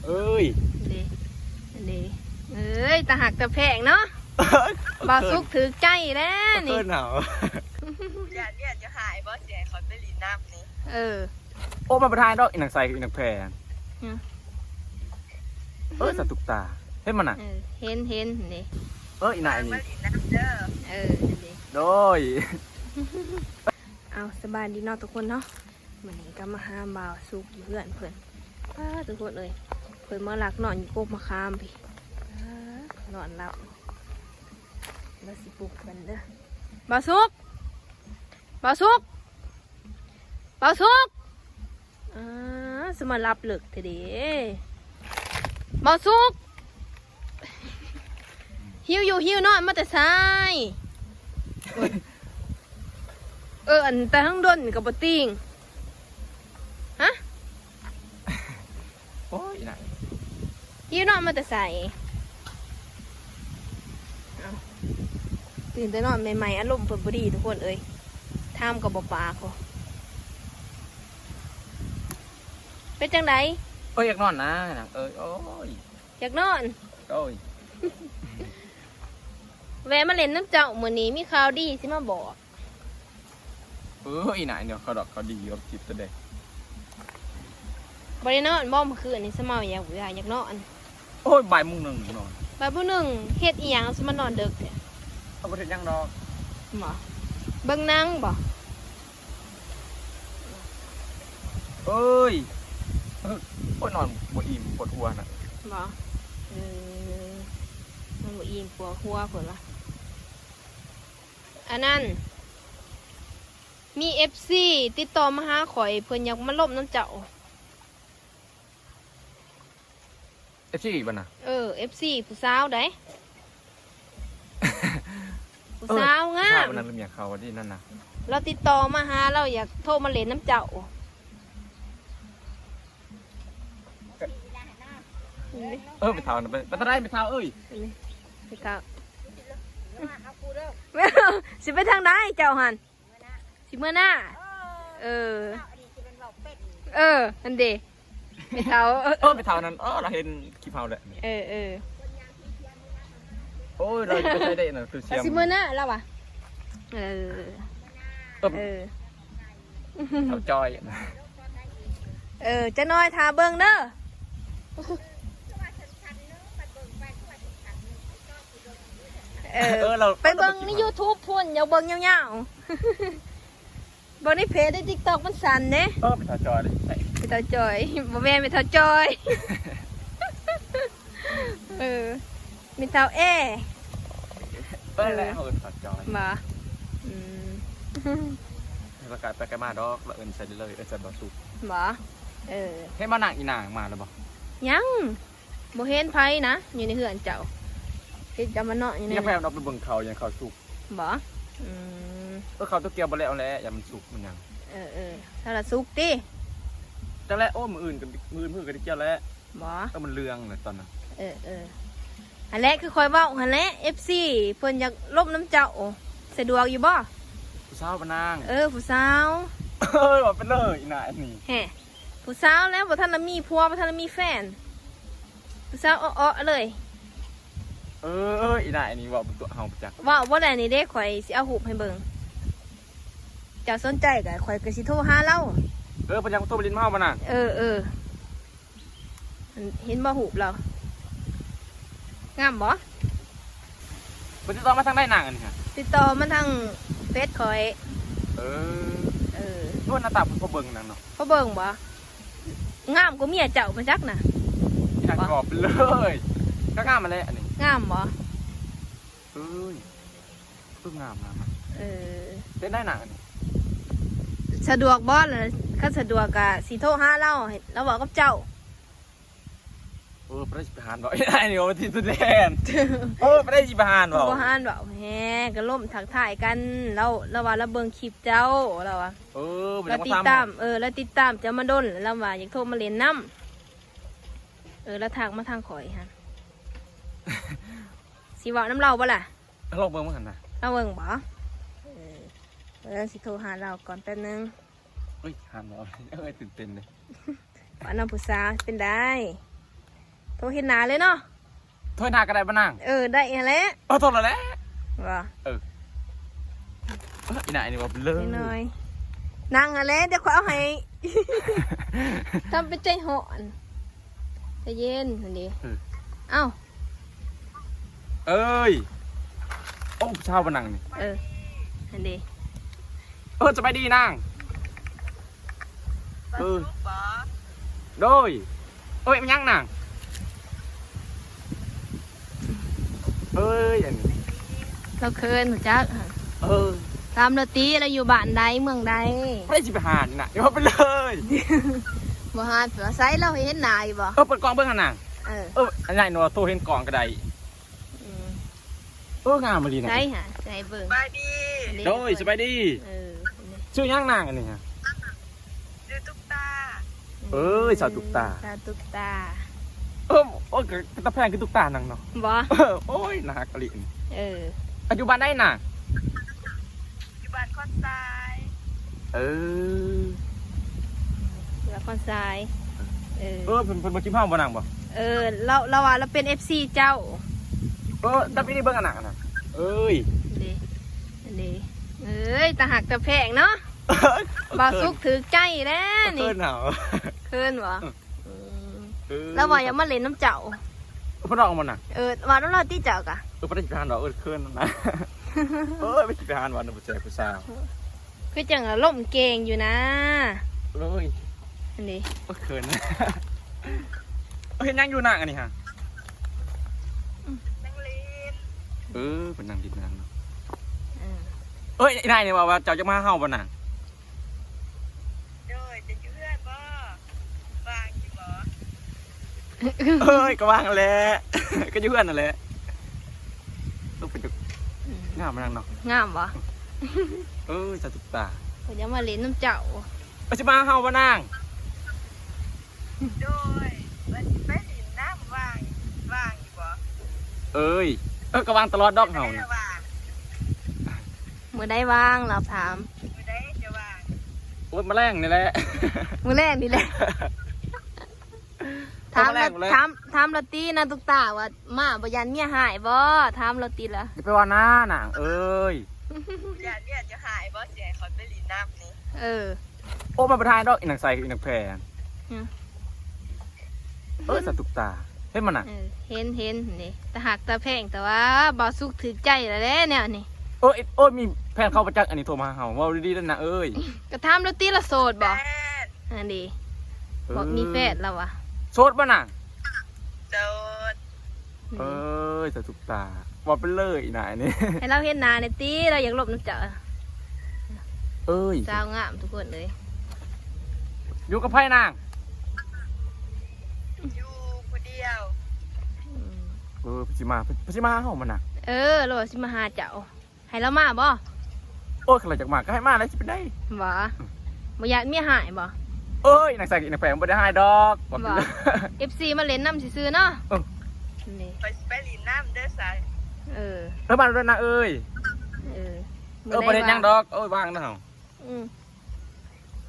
ເອີຍ ເດ້ ເດ້ ເອີຍ ຕາຮັກຕາແພງເນາະ. ບ່າວສຸກຖືກໃຈແລ້ວນີ້ ເຂີນເຮົາ. ຢ້ານວຽກຈະຫາຍບໍ່ ຊິໃຫ້ຂ້ອຍໄປຫຼິ້ນນຳນີ້? ເອີ ໂອ້ ມັນບໍ່ຖ່າຍດອກ ອີນາງໃສກັບອີນາງແພ. ຫຍັງ? ເອີ ສະຕຸກຕາ ເຫັນມັນນະ? ເອີ ເຫັນ ເຫັນນີ້. ເອີ ອີນາງນີ້ ມາຫຼິ້ນນຳເດີ. ເອີ ນີ້ ໂດຍ. ເອົາ ສະບາຍດີເນາະທຸກຄົນເນາະ. ມື້ນີ້ກໍມາຫາບ່າວສຸກຢູ່ເຮືອນເພິ່ນ. ປ້າ ທຸກຄົນເອີຍ ເພິ່ນມາລັກນອນຢູ່ກົກມະຂາມພີ້. ປ້າ ນອນຫຼັບ. ລາວຊິປຸກເພິ່ນເດີ. ບ່າວສຸກ ບ່າວສຸກ ບ່າວສຸກ. ອ້າ ສະມາຫຼັບເລິກແທ້ເດ ບ່າວສຸກ. ຫິວຢູ່ຫິວນອນມາແຕ່ໃສ? ເອີ ອັນແຕ່ທັງດົນກໍບໍ່ຕິງ. ຮະ? ໂອ້ຍ ອີນາງ ຫິວນອນມາແຕ່ໃສ? ອ້າວ ຕື່ນແຕ່ນອນໃໝ່ໆ ອາລົມເພິ່ນບໍ່ດີທຸກຄົນເອີຍ ຖາມກໍບໍ່ປາກ. ເປັນຈັ່ງໃດ? ໂອ້ຍ ຢາກນອນນະນາງເອີຍ. ໂອ້ຍ ຢາກນອນ. ໂອ້ຍ ແວ່ມາຫຼິ້ນນຳເຈົ້າ ມື້ນີ້ມີຂ່າວດີຊິມາບອກ. ເອີ ອີນາງ ດຽວເຂົາດອກເຂົາດີຢູ່ ຄິດແຕ່ໃດ. ບໍ່ໄດ້ນອນບໍ່ມື້ຄືນນີ້? ສະເມົາຢາກ ຢາກນອນ. ໂອ້ຍ ບ່າຍໂມງໜຶ່ງນອນ. ບ່າຍໂມງໜຶ່ງ ເຮັດອີ່ຫຍັງ ສະມານອນເດິກແທ້? ເອົາ ບໍ່ໄດ້ເຮັດຫຍັງດອກ. ບໍ່ ເບິ່ງໜັງບໍ່? ເອີຍ ໂອ້ຍ ນອນບໍ່ອີ່ມ ປວດຫົວນະ. ບໍ່ ເອີ ນອນບໍ່ອີ່ມ ປວດຫົວເພິ່ນວ່າ. ອັນນັ້ນ ມີເອັຟຊີຕິດຕໍ່ມາຫາຂ້ອຍ ເພິ່ນຢາກມາລົມນຳເຈົ້າ. ເອັຟຊີອີກບໍ່ນະ? ເອີ ເອັຟຊີ ຜູ້ສາວໃດ໋ ຜູ້ສາວງາມ. ເອີ ຜູ້ສາວນັ້ນເປັນຫຍັງເຂົາວ່າດີນັ້ນນະ? ລາວຕິດຕໍ່ມາຫາ ລາວຢາກໂທມາຫຼິ້ນນຳເຈົ້າ. ເອີ ໄປເຖົ້ານະ ໄປ ໄປທາງໃດ ໄປເຖົ້າເອີຍ? ໄປເຖົ້າ ຊິໄປທາງໃດເຈົ້າຫັ້ນ? ຊິເມືອນາ. ເອີ ເອີ ອັນເດ ໄປເຖົ້າ ເອີ ໄປເຖົ້ານັ້ນ. ເອີ ລາວເຫັນຄລິບເຮົາແຫຼະ. ເອີ ເອີ ໂອ້ຍ ລາວໄປໃສໄດ້ນະ ຕູ້ຊຽມ ຊິເມືອນາລາວວ່າ. ເອີ ເອີ ເອີ ເຖົ້າຈ້ອຍ. ເອີ ຈັກໜ້ອຍຖ້າເບິ່ງເດີ. ເອີ ເອີ ໄປເບິ່ງໃນຢູທູບພຸ້ນ ຢ່າເບິ່ງຍາວໆ. ເບິ່ງໃນເພຈ ໃນຕິກຕັອກມັນສັ້ນເດ້. ເອີ ໄປເຖົ້າຈອຍເດ້ ໄປເຖົ້າຈອຍ. ບໍ່ແມ່ນ ໄປເຖົ້າຈອຍ. ເອີ ແມ່ເຖົ້າແອ. ເອີ ແລ້ວເຮົາເອີ້ນເຖົ້າຈອຍ ບໍ່? ອືມ ແລ້ວກໍໄປໄກມາດອກ ລາວເອີ້ນໃສ່ໄດ້ເລີຍ ເອີ້ນໃສ່ບ່າວສຸກ ບໍ່? ເອີ ເຫັນບໍ່ນາງ ອີນາງມາແລ້ວບໍ່? ຍັງ. ບໍ່ເຫັນໃຜນະ ຢູ່ໃນເຮືອນເຈົ້າ. ເຫັນແຕ່ມັນເນາະ ຢູ່ໃນ ແພນອອກໄປເບິ່ງເຂົາ ຢ້ານເຂົາສຸກ. ບໍ່? ອືມ ເອີ ເຂົາຕົວກ່ຽວບໍ່ແລ້ວແຫຼະ ຢ້ານມັນສຸກມັນຫຍັງ. ເອີ ເອີ ຖ້າລະສຸກຕິ ຈັກແຫຼະ. ໂອ້ ມື້ອື່ນກໍ ມື້ອື່ນເພິ່ນກໍໄດ້ກ່ຽວແຫຼະ. ບໍ່? ເອີ ມັນເຫຼືອງແຫຼະຕອນນັ້ນ. ເອີ ເອີ ຫັ້ນແຫຼະ ຄືຂ້ອຍເວົ້າຫັ້ນແຫຼະ ເອັຟຊີເພິ່ນຢາກລົມນຳເຈົ້າ. ສະດວກຢູ່ບໍ່? ຜູ້ສາວບໍ່ນາງ? ເອີ ຜູ້ສາວ. ເອີ ເວົ້າໄປເລີຍ ອີນາງອັນນີ້ ແຮະ. ຜູ້ສາວແລ້ວ ບໍ່ທັນລະມີຜົວ ບໍ່ທັນລະມີແຟນ ຜູ້ສາວເອາະໆເລີຍ. ເອີ ອີນາງອັນນີ້ເວົ້າຕົວະເຮົາປະຈັກ. ເວົ້າບໍ່ໄດ້ນີ້ເດ້ ຂ້ອຍຊິເອົາຮູບໃຫ້ເບິ່ງ. ເຈົ້າສົນໃຈກໍ ຂ້ອຍກໍຊິໂທຫາລາວ. ເອີ ເພິ່ນຢາກໂທມາຫຼິ້ນນຳເຮົາບໍ່ນາງ? ເອີ ເອີ ເຫັນບໍ່ຮູບລາວ? ງາມບໍ່? ເພິ່ນຕິດຕໍ່ມາທາງໃດນາງອັນນີ້? ຕິດຕໍ່ມາທາງເຟສຂ້ອຍ. ເອີ ເອີ ໂອ້ ໜ້າຕາເພິ່ນພໍເບິ່ງນາງເນາະ. ພໍເບິ່ງບໍ່? ງາມກວ່າເມຍເຈົ້າປະຈັກນະ. ອີນາງກອບໄປເລີຍ ກໍງາມຫັ້ນແຫຼະອັນນີ້. ງາມບໍ່? ເອີ ຄືງາມນະ. ເອີ ເປັນໄດນາງອັນນີ້? ສະດວກບໍ່ລະ? ຄັນສະດວກກະຊິໂທຫາລາວ ໃຫ້ລາວເວົ້າກັບເຈົ້າ. ເອີ ບໍ່ໄດ້ຊິໄປຫານເວົ້າ ອ້າຍນີ້ວ່າທີ່ສຸດແລ້ວ. ເອີ ບໍ່ໄດ້ຊິໄປຫານເວົ້າ ບໍ່ຫານເວົ້າແຮ. ກໍລົມທັກທາຍກັນ ລາວ ລາວວ່າລາວເບິ່ງຄລິບເຈົ້າ ລາວວ່າ. ເອີ ລາວຕິດຕາມ ເອີ ລາວຕິດຕາມເຈົ້າມາດົນ ລາວວ່າຢາກໂທມາຫຼິ້ນນຳ. ເອີ ລາວທັກມາທາງຂ້ອຍຫັ້ນ. ຊິເວົ້ານຳລາວບໍ່ລະ? ລອງເບິ່ງ ເບິ່ງຫັ້ນນະ. ລອງເບິ່ງບໍ່? ເອີ ເອີ ຊິໂທຫາລາວກ່ອນແປັບໜຶ່ງ. ເອີຍ ຫາລາວ ເອີຍ ຕື່ນເຕັ້ນເດ້. ວ່ານ້ອງຜູ້ສາວເປັນໃດ? ໂຕເຫັນໜ້າເລີຍເນາະ. ໂທຫາກໍໄດ້ບໍ່ນາງ? ເອີ ໄດ້ຫັ້ນແຫຼະ. ເອີ ໂທແລ້ວແຫຼະ. ວ່າ ເອີ ເອີ ອີນາງນີ້ວ່າເລີຍ ນ້ອຍໆ ນັ່ງຫັ້ນແຫຼະ ດຽວຂ້ອຍເອົາໃຫ້. ທຳເປັນໃຈຮ້ອນ ໃຈເຢັນຫັ້ນເດ. ເອີ ເອົ້າ ເອີຍ ໂອ້ ຜູ້ສາວມານັ່ງນີ້. ເອີ ຫັ້ນເດ. ເອີ ສະບາຍດີນາງ. ເອີ ໂດຍ. ເອີຍ ແມ່ນຫຍັງນາງ? ເອີຍ ອັນນີ້ ລາວເຂີນ ຮູ້ຈັກ. ເອີ ຖາມລາວຕິ ລາວຢູ່ບ້ານໃດ ເມືອງໃດ? ໃຜຊິໄປຫານະ ເອົາໄປເລີຍ. ບໍ່ຫານ ໄປວ່າໃສ ລາວເຫັນໜ້າຢູ່ບໍ່? ເອີ ເປີດກ້ອງເບິ່ງຫັ້ນນາງ. ເອີ ເອີ ອັນໃຫຍ່ໜວດໂຕເຫັນກ້ອງກໍໄດ້. ອືມ ເອີ ງາມອີ່ຫຼີນະ. ໃສຫະ ໃສເບິ່ງ. ສະບາຍດີ. ໂດຍ ສະບາຍດີ. ເອີ ຊື່ຫຍັງນາງອັນນີ້ຫະ? ຊື່ຕຸກຕາ. ເອີຍ ສາວຕຸກຕາ ສາວຕຸກຕາ. ເອີ ໂອ້ຍ ກະຕາແພງຄືຕຸກຕານາງເນາະ. ບໍ່ ໂອ້ຍ ໜ້າຮັກອີ່ຫຼີ. ເອີ ອາ ຢູ່ບ້ານໃດນາງ? ຢູ່ບ້ານຄອນຊາຍ. ເອີ ຢູ່ບ້ານຄອນຊາຍ. ເອີ ເອີ ເພິ່ນ ເພິ່ນບໍ່ຈີບເຮົາບໍ່ນາງບໍ່? ເອີ ລາວ ລາວວ່າລາວເປັນເອັຟຊີເຈົ້າ. ເອີ ຈັບດີໆເບິ່ງອັນນັ້ນນະ. ເອີຍ ເດ ເດ ເອີຍ ຕາຮັກຕາແພງເນາະ. ບ່າວສຸກຖືກໃຈແລ້ວນີ້. ເຂີນເນາະ ເຂີນບໍ່? ອືມ ເອີ ລາວວ່າຢາກມາຫຼິ້ນນຳເຈົ້າ. ເພິ່ນອອກມານະ. ເອີ ວ່ານຳລາວຕິເຈົ້າກະ. ເອີ ບໍ່ໄດ້ຊິໄປຫາດອກ ເອີ ເຂີນນະ. ເອີຍ ໄປຊິໄປຫາວ່ານຳຜູ້ຊາຍຜູ້ສາວ ຄືຈັ່ງອາລົມເກັ່ງຢູ່ນາ. ໂອ້ຍ ອັນນີ້ ໂອ້ຍ ເຂີນ. ເຮັດຫຍັງຢູ່ນາງອັນນີ້ຫະ? ນັ່ງຫຼິ້ນ. ເອີ ເພິ່ນນັ່ງຫຼິ້ນນາງເນາະ. ເອີ ເອີຍ ອີນາງນີ້ວ່າ ວ່າເຈົ້າຈະມາຫາເຮົາບໍ່ນາງ? ໂດຍ ເຈົ້າຢູ່ເຮືອນບໍ່? ວ່າງຢູ່ບໍ່? ເອີຍ ກໍວ່າງຫັ້ນແຫຼະ ກໍຢູ່ເຮືອນຫັ້ນແຫຼະ. ເອີ ເປັນ ອືມ ງາມນາງເນາະ. ງາມບໍ່? ເອີຍ ສາວຕຸກຕາ ເພິ່ນຢາກມາຫຼິ້ນນຳເຈົ້າ. ເອີຍ ຊິມາຫາເຮົາບໍ່ນາງ? ໂດຍ ວ່າຊິໄປຫຼິ້ນນຳ. ວ່າງ ວ່າງຢູ່ບໍ່? ເອີຍ ເອີ ກໍວ່າງຕະຫຼອດດອກເຮົານະ. ມື້ໃດວ່າງ ລາວຖາມ. ມື້ໃດຈະວ່າງ? ໂອ້ຍ ມື້ແລງນີ້ແຫຼະ ມື້ແລງນີ້ແຫຼະ. ຖາມ ມື້ແລງ ຖາມ ຖາມລາວຕິ ນາງຕຸກຕາວ່າ ມາບໍ່ຢ້ານເມຍຮ້າຍບໍ່? ຖາມລາວຕິລະ. ຢ່າໄປວ່ານານາງເອີຍ. ຢ້ານເມຍຈະຮ້າຍບໍ່ ຊິໃຫ້ຂ້ອຍໄປຫຼິ້ນນຳນີ້? ເອີ ໂອ້ ມັນບໍ່ຮ້າຍດອກ ອີນາງໃສ ອີນາງແພງ. ເອີ ສາວຕຸກຕາ ເຫັນບໍ່ນະ? ເອີ ເຫັນ ເຫັນນີ້ ຕາຮັກຕາແພງ ແຕ່ວ່າບ່າວສຸກຖືກໃຈແລ້ວແຫຼະແນວນີ້. ໂອ້ຍ ໂອ້ຍ ມີແຟນເຂົາບໍ່ຈັກ ອັນນີ້ໂທມາຫາເຮົາ. ເວົ້າດີໆເດີນາງເອີຍ. ກໍຖາມລາວຕິລະໂສດບໍ່? ແຟນ ອັນນີ້ ເອີ ບອກມີແຟນລະຫວາ? ໂສດບໍ່ນາງ? ໂສດ. ເອີຍ ສາວຕຸກຕາ ເວົ້າໄປເລີຍນາຍນີ້. ໃຫ້ລາວເຫັນໜ້າແດ່ຕິ ລາວຢາກລົມນຳເຈົ້າ. ເອີຍ ສາວງາມທຸກຄົນເອີຍ. ຢູ່ກັບໃຜນາງ? ຢູ່ຜູ້ດຽວ. ອືມ ເອີ ເພິ່ນຊິມາ ເພິ່ນ ເພິ່ນຊິມາຫາເຮົາມັນນະ. ເອີ ລາວວ່າຊິມາຫາເຈົ້າ. ໃຫ້ລາວມາບໍ່? ໂອ້ຍ ຄັນລາວຢາກມາກໍໃຫ້ມາແຫຼະ ຊິເປັນໃດ. ບໍ່ ບໍ່ຢ້ານເມຍຮ້າຍບໍ່? ເອີຍ ນາງໃສ ນາງແພງ ບໍ່ໄດ້ຮ້າຍດອກ. ບໍ່ ເອັຟຊີມາຫຼິ້ນນຳຊື່ໆເນາະ. ເອີ ນີ້ ຂ້ອຍຊິໄປຫຼິ້ນນຳເດີສາຍ. ເອີ ເອີ ມາໂລດນາງເອີຍ. ເອີ ເອີ ບໍ່ໄດ້ຫຍັງດອກ. ໂອ້ຍ ວ່າງນະເຮົາ. ອືມ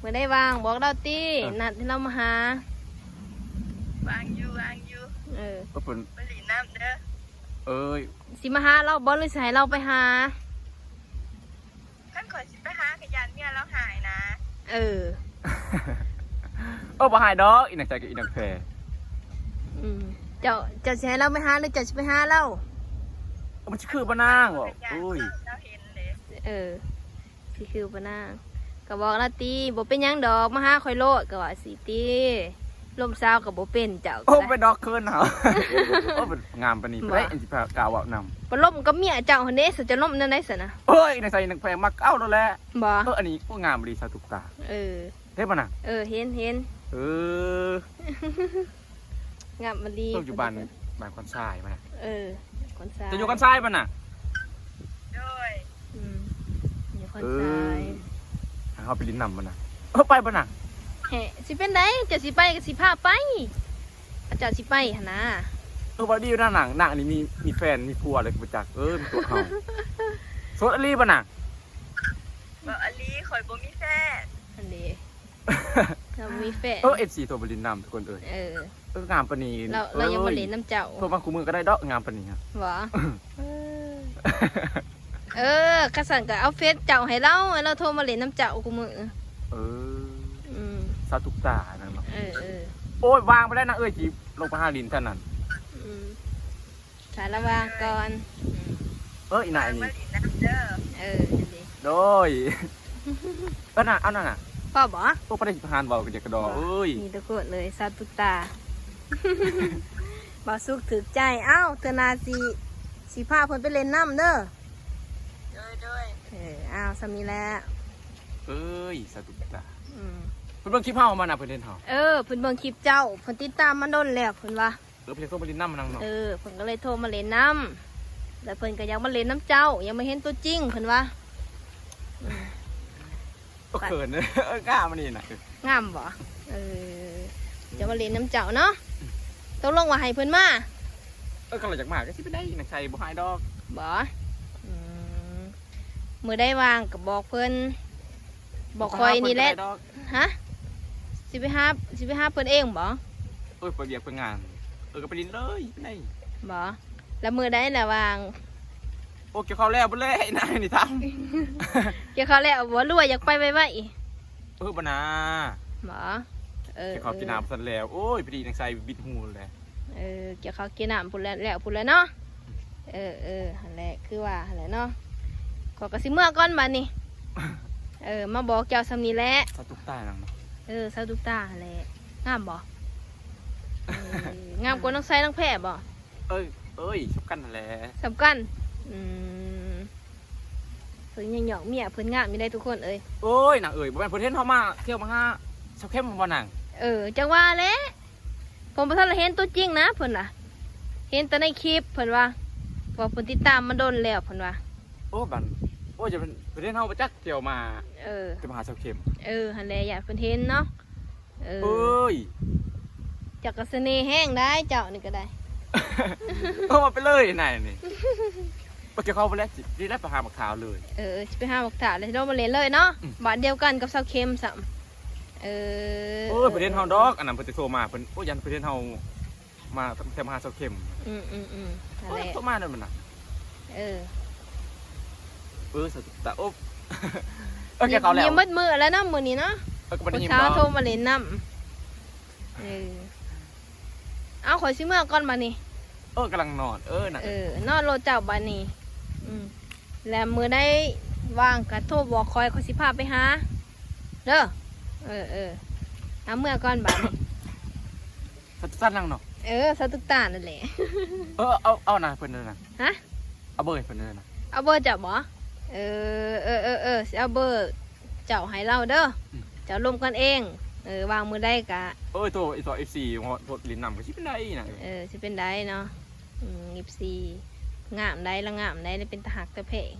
ມື້ໃດວ່າງບອກລາວຕິ. ເອີ ນັດໃຫ້ລາວມາຫາ. ວ່າງຢູ່ ວ່າງຢູ່. ເອີ ເອີ ເພິ່ນໄປຫຼິ້ນນຳເດີ. ເອີຍ ຊິມາຫາລາວບໍ່ ຫຼືຊິໃຫ້ລາວໄປຫາ? ຄັນຂ້ອຍຊິໄປຫາກໍຢ້ານເມຍລາວຮ້າຍນະ. ເອີ ເອີ ບໍ່ຮ້າຍດອກ ອີນາງໃຈກັບອີນາງແພ. ອືມ ເຈົ້າ ເຈົ້າຊິໃຫ້ລາວໄປຫາ ຫຼືເຈົ້າຊິໄປຫາລາວ? ເອີ ມັນຊິຄືບໍ່ນາງ? ໂອ້ຍ ລາວເຫັນເດ້. ເອີ ຊິຄືບໍ່ນາງ? ກໍບອກລາວຕິ ບໍ່ເປັນຫຍັງດອກ ມາຫາຂ້ອຍໂລດ ກໍວ່າຊີ້ຕິ. ລົມສາວກໍບໍ່ເປັນເຈົ້າ. ໂອ້ ກໍໄປດອກເຂີນເຮົາ. ໂອ້ ເປັນງາມປານນີ້ ບໍ່ໄດ້ອັນຊິພາກ້າເວົ້ານຳ. ໄປລົມກັບເມຍເຈົ້າຫັ້ນເດ້ ສະຈະລົມແນວໃດຊັ້ນນະ? ໂອ້ຍ ນາງໃສນາງແພງມັກເອົາໂລດແຫຼະ. ບໍ່ ເອີ ອັນນີ້ກໍງາມອີ່ຫຼີສາວຕຸກຕາ. ເອີ ເຫັນບໍ່ນະ? ເອີ ເຫັນ ເຫັນ. ເອີ ງາມອີ່ຫຼີ. ຢູ່ບ້ານ ບ້ານຄອນຊາຍມານະ. ເອີ ຄອນຊາຍ. ເຈົ້າຢູ່ຄອນຊາຍບໍ່ນະ? ໂດຍ. ອືມ ຢູ່ຄອນຊາຍ. ເອີ ເຮົາໄປຫຼິ້ນນຳບໍ່ນະ? ເອີ ໄປບໍ່ນະ? ເຮ ຊິເປັນໃດ? ເຈົ້າຊິໄປກໍຊິພາໄປ. ເຈົ້າຊິໄປຫັ້ນນະ. ເອີ ເວົ້າດີຢູ່ນະນາງ. ນາງນີ້ມີ ມີແຟນ ມີຜົວແລ້ວກໍບໍ່ຈັກ. ເອີ ມີຕົວເຮົາ. ໂສດອີ່ຫຼີບໍ່ນະ? ເວົ້າອີ່ຫຼີ ຂ້ອຍບໍ່ມີແຟນ. ຫັ້ນເດ້. ລາວບໍ່ມີແຟນ. ເອີ ເອັຟຊີໂທມາຫຼິ້ນນຳທຸກຄົນເອີຍ. ເອີ ເອີ ງາມປານນີ້ ລາວ ລາວຍັງມາຫຼິ້ນນຳເຈົ້າ. ໂທມາຄູ່ມື້ກໍໄດ້ດອກ ງາມປານນີ້. ຫວາ? ເອີ ເອີ ຄັນຊັ້ນກໍເອົາເຟສເຈົ້າໃຫ້ລາວ ໃຫ້ລາວໂທມາຫຼິ້ນນຳເຈົ້າຄູ່ມື້. ເອີ ອືມ ສາວຕຸກຕານັ້ນເນາະ. ເອີ ເອີ ໂອ້ຍ ວ່າງໄປແລ້ວນາງເອີຍ ຊິລົງໄປຫາຫຼິ້ນແຖວນັ້ນ. ອືມ ຖ້າລະຫວ່າງກ່ອນ. ເອີ ອີ່ນາຍນີ້ ເອີ ໂດຍ ເອີ ນະ ເອົານະ ນະ ພໍບໍ່? ໂອ້ ບໍ່ໄດ້ຫານເວົ້າກັນຈັກກະດອກເອີຍ. ນີ້ທຸກຄົນເອີຍ ສາວຕຸກຕາ ບ່າວສຸກຖືກໃຈ. ເອົ້າ ເທື່ອໜ້າຊິ ຊິພາເພິ່ນໄປຫຼິ້ນນຳເດີ. ໂດຍ ໂດຍ ເອີ ເອົາ ສ່ຳນີ້ແຫຼະ. ເອີຍ ສາວຕຸກຕາ ອືມ ເພິ່ນເບິ່ງຄລິບເຮົາມານະ ເພິ່ນເຫັນເຮົາ. ເອີ ເພິ່ນເບິ່ງຄລິບເຈົ້າ ເພິ່ນຕິດຕາມມາດົນແລ້ວ ເພິ່ນວ່າ. ເອີ ເພິ່ນຢາກໂທມາຫຼິ້ນນຳນາງເນາະ. ເອີ ເພິ່ນກໍເລີຍໂທມາຫຼິ້ນນຳ ແລ້ວເພິ່ນກໍຢາກມາຫຼິ້ນນຳເຈົ້າ ຢາກມາເຫັນຕົວຈິງ ເພິ່ນວ່າ. ອືມ ໂອ້ ເຂີນ. ເອີ ງາມອັນນີ້ນະ. ງາມບໍ່? ເອີ ຈະມາຫຼິ້ນນຳເຈົ້າເນາະ. ຕົກລົງວ່າໃຫ້ເພິ່ນມາ. ເອີ ຄັນລາວຢາກມາກໍຊິໄປໄດ້ ນາງໄຊບໍ່ຮ້າຍດອກ. ບໍ່? ອືມ ມື້ໃດວ່າງກໍບອກເພິ່ນ ບອກຂ້ອຍນີ້ແຫຼະ. ຫາ? ຊິໄປຫາ ຊິໄປຫາເພິ່ນເອງບໍ່? ເອີຍ ໄປວຽກໄປງານ. ເອີຍ ກໍໄປຫຼິ້ນເລີຍ ໄດ້ບໍ່? ແລ້ວມື້ໃດລະວ່າງ? ໂອ້ ກ່ຽວເຂົ້າແລ້ວພຸ້ນແຫຼະ ນາຍນີ້ຖາມ. ກ່ຽວເຂົ້າແລ້ວບໍ່ ຫຼືວ່າຢາກໄປໄວໆ? ເອີ ບໍ່ນາ. ບໍ່? ເອີ ກ່ຽວເຂົ້າກິນນ້ຳຊັ້ນແລ້ວ. ໂອ້ຍ ພໍດີນາງໄຊບິດຫູແຫຼະ. ເອີ ກ່ຽວເຂົ້າກ່ຽວນ້ຳພຸ້ນແຫຼະ ແລ້ວພຸ້ນແຫຼະເນາະ. ເອີ ເອີ ຫັ້ນແຫຼະ ຄືວ່າຫັ້ນແຫຼະເນາະ. ຂ້ອຍກໍຊິເມືອກ່ອນບາດນີ້. ເອີ ມາບອກເຈົ້າສ່ຳນີ້ແຫຼະ. ສາວຕຸກຕານຳເນາະ. ເອີ ສາວຕຸກຕາຫັ້ນແຫຼະ. ງາມບໍ່? ເອີ ງາມກວ່ານາງໄຊນາງແພບໍ່? ເອີຍ ເອີຍ ສ່ຳກັນຫັ້ນແຫຼະ. ສ່ຳກັນ. ອືມ ເພິ່ນຍັງຫຍອກເມຍເພິ່ນງາມຢູ່ເດ້ທຸກຄົນເອີຍ. ໂອ້ຍ ນາງເອີຍ ບໍ່ແມ່ນເພິ່ນເຫັນເຮົາມາທ່ຽວມາຫາສາວເຂັມບໍ່ນາງ? ເອີ ຈັ່ງວ່າແຫຼະ. ເພິ່ນບໍ່ທັນໄດ້ເຫັນຕົວຈິງນະ ເພິ່ນນະ ເຫັນແຕ່ໃນຄລິບ ເພິ່ນວ່າ ເພາະວ່າເພິ່ນຕິດຕາມມາດົນແລ້ວ ເພິ່ນວ່າ. ໂອ້ ບັນ ໂອ້ ຈະເປັນ ເພິ່ນເຫັນເຮົາບໍ່ຈັກທ່ຽວມາ. ເອີ ແຕ່ມາຫາສາວເຂັມ. ເອີ ຫັ້ນແຫຼະ ຢ້ານເພິ່ນເຫັນເນາະ. ເອີ ເອີຍ ເຈົ້າກໍສະເໜ່ແຮງໄດ໋ ເຈົ້ານີ້ກໍໄດ້. ເອີ ວ່າໄປເລີຍນາຍນີ້. ບໍ່ກ່ຽວເຂົ້າໄປແລ້ວ ຊິໄດ້ໄປຫາບັກທ້າວເລີຍ. ເອີ ຊິໄປຫາບັກທ້າວແລ້ວຊິລົງມາຫຼິ້ນເລີຍເນາະ. ອືມ ບ້ານດຽວກັນກັບສາວເຂັມຊ້ຳ. ເອີ ໂອ້ຍ ເພິ່ນເຫັນເຮົາດອກ ອັນນັ້ນເພິ່ນຈະໂທມາ ເພິ່ນ ໂອ້ຍ ຢ້ານເພິ່ນເຫັນເຮົາມາ ແຕ່ມາຫາສາວເຂັມ. ອືມໆໆ ໂອ້ຍ ໂທມາແລ້ວມັນນະ. ເອີ ເອີ ສາວຕຸກຕາ ໂອ້ ເອີ ແກ່ເຂົ້າແລ້ວ ມີໝົດມື້ແລ້ວເນາະ ມື້ນີ້ເນາະ. ເອີ ກໍບໍ່ໄດ້ຍິນດອກ ຜູ້ສາວໂທມາຫຼິ້ນນຳ. ເອີ ເອົາ ຂ້ອຍຊິເມືອກ່ອນບາດນີ້. ເອີ ກຳລັງນອນ. ເອີ ນະ ເອີ ນອນໂລດເຈົ້າບາດນີ້. ອືມ ແລ້ວມື້ໃດວ່າງກໍໂທບອກຂ້ອຍ ຂ້ອຍຊິພາໄປຫາເດີ. ເອີ ເອີ ເອົາເມືອກ່ອນບາດນີ້. ສາວຕຸກຕານຳເນາະ. ເອີ ສາວຕຸກຕານັ້ນແຫຼະ. ເອີ ເອົາ ເອົານະເພິ່ນນັ້ນນະ. ຫະ? ເອົາເບີໃຫ້ເພິ່ນເດີນະ. ເອົາເບີເຈົ້າບໍ? ເອີ ເອີ ເອີ ເອີ ຊິເອົາເບີເຈົ້າໃຫ້ລາວເດີ. ອືມ ເຈົ້າລົມກັນເອງ. ເອີ ວ່າງມື້ໃດກະ ໂອ້ຍ ໂທ ອີ່ສອງ ເອັຟຊີ ໂທຫຼິ້ນນຳກໍຊິເປັນໄດ້ນະ. ເອີ ຊິເປັນໄດ້ເນາະ. ອືມ ເອັຟຊີ ງາມໄດ໋ ລະງາມໄດ໋ ລະເປັນຕາຮັກຕາແພງ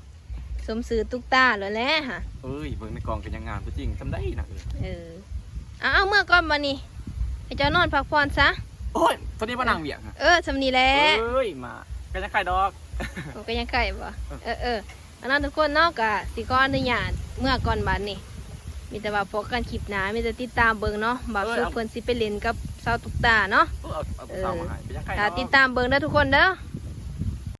ສົມຊື່ຕຸກຕາໂລດແຫຼະຫະ. ເອີຍ ເບິ່ງໃນກ້ອງກໍຍັງງາມ ຕົວຈິງສ່ຳໃດນະ. ເອີ ເອີ ເອົາ ເອົາເມືອກ່ອນບາດນີ້ ໃຫ້ເຈົ້ານອນພັກຜ່ອນຊະ. ໂອ້ຍ ເທົ່ານີ້ບໍ່ນັ່ງວຽກຫະ. ເອີ ສ່ຳນີ້ແຫຼະ. ເອີຍ ມາ ກໍຍັງໄຄດອກ. ໂອ້ ກໍຍັງໄຄບໍ? ເອີ ເອີ ເອີ ອັນນັ້ນທຸກຄົນເນາະ ກະຊິຂໍອະນຸຍາດເມືອກ່ອນບາດນີ້. ມີແຕ່ວ່າພໍ້ກັນຄລິບໜ້າ ມີແຕ່ຕິດຕາມເບິ່ງເນາະ ບ່າວສຸກເພິ່ນຊິໄປຫຼິ້ນກັບສາວຕຸກຕາເນາະ. ເອີ ເອີ ເອົາ ເອົາຜູ້ສາວມາໃຫ້ ເອີ ໄປຍັງໄຄດອກ. ຖ້າຕິດຕາມເບິ່ງເດີທຸກຄົນເດີ.